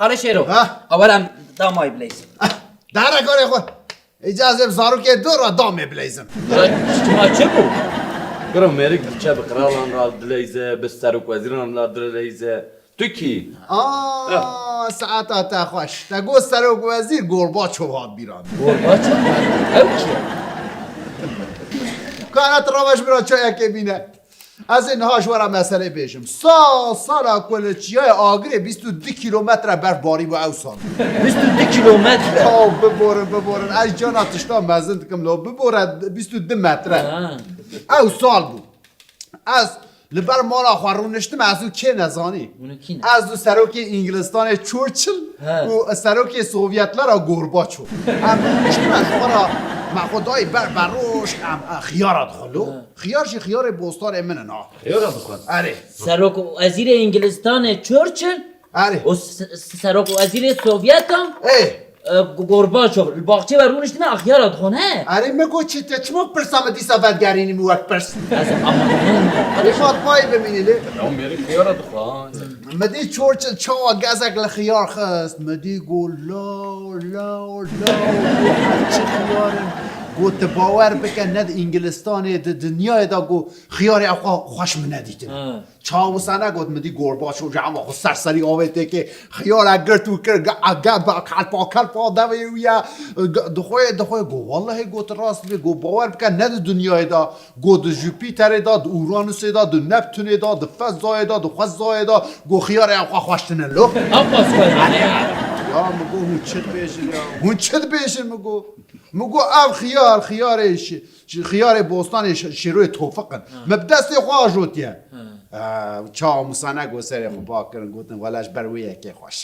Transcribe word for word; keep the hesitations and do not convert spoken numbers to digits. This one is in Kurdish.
Qale Şêro. Ha? Qawera em damay bileysin. Ah, dara karê xwe. Îca ez ê bi zarokê dûr re damê bileyzim. Ya, çima çi bû? Kuro mêrik diçe bi qiralan re dileyze, bi serok wezîran re dileyze. Tu kî? Aa, saeta te xweş. Te got serok wezîr Gorbaçov hat bîran. Gorbaçov? Ew kî ye? Kana tu rava ji min re çayekê bîne. Ez ê niha ji we re meselê bêjim. Sal sala ku li Çiyayê Agirê bîst û du kîlometre berf barî bû ew sal. Bîst û du kîlometre? Ya biborin, biborin. Ez cana tişta mezin dikim lo. Bibore bîst û du metre. Ha. Ew sal bû. Ez li ber mala xwe rûniştim, ez û kê nezanî. Hûn kî ne? Ez û serokê Îngilistanê Churchill He. û serokê Sovyetler a Gorbaçov. Em rûniştime ji xwe re me xwe dayî ber beroj, em, e, xiyara dixwe lo. He. Xiyar jî xiyarê bostanê min in ha. Xiyara dixwe? Erê. Serok û wezîrê Îngilistanê Churchill Erê. û s- s- serok û wezîrê Sovyetan Ê. e, Gorbaçov li baxçê ve rûniştine a xiyara dixwe ne? Erê me got çi te çima pirsa me dîsa vedigerînî min wek pirs? Ez aman Ê fatmayî bimînî lê. Ew mêrik xiyara dixwe ha. Me dî Churchill çawa gezek li xiyar xist. Me dî got law, law, law, got her çi xiyar in. Got tu bawer bike ne di Îngilistanê, di dinyayê de got xiyarê ew xwe xweş min nedîtine. Ha. Çawa wisa negot, min dî Gorbaçov ji hema xwe ser serî avêtê kê xiyarek girt û kir, ge-, ge-, be-, kelpa kelpa devê wî ye. Ge-, dixwê, dixwê got, wellehê got rast bê, got bawer bike ne di dinyayê de. Got di Jupîterê de, di Uranusê de, di Neptunê de, di fezayê de, di xwezayê de, got xiyarê ew xwe xweş tine lo. Ew qas xweş. Ya min got hûn çi dibêjin ya? Hûn çi dibêjin min got? Min got ev xiyar, xiyarê şi-, şi-, xiyarê bostanê şi-, şêroyê Tofiq in. Ha. Me bi destê xwe ajotiye. Ha. Ew çawa musa negot serê xwe ba kirin, gotin wele ji ber wê yekê xweş.